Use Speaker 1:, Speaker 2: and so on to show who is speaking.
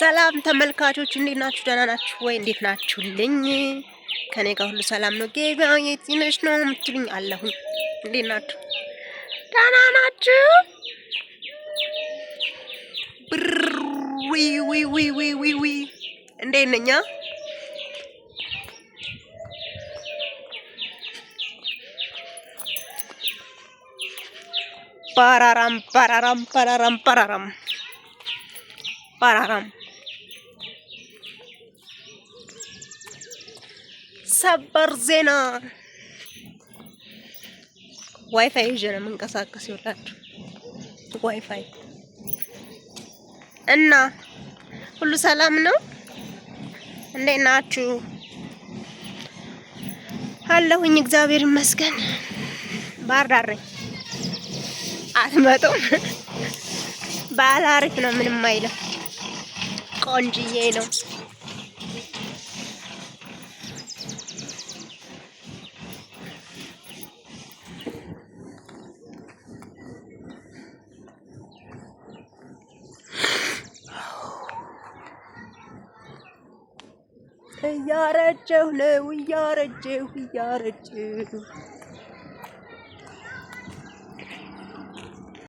Speaker 1: ሰላም ተመልካቾች፣ እንዴት ናችሁ? ደህና ናችሁ ወይ? እንዴት ናችሁልኝ? ከኔ ጋር ሁሉ ሰላም ነው። ገቢያ የት ነሽ ነው የምትሉኝ አለሁኝ። እንዴት ናችሁ? ደህና ናችሁ? ዊ ዊ ዊ ዊ ዊ ዊ እንዴት ነኛ? ባራራም ባራራም ባራራም ባራራም ባራራም። ሰበር ዜና። ዋይፋይ ይዤ ነው የምንቀሳቀስ ይውላችሁ። ዋይፋይ እና ሁሉ ሰላም ነው። እንዴት ናችሁ? አለሁኝ፣ እግዚአብሔር ይመስገን። ባህር ዳር ነኝ። አትመጡም? በዓል አሪፍ ነው፣ ምንም አይልም። ቆንጅዬ ነው። እያረጀሁ ነው፣ እያረጀሁ እያረጀሁ።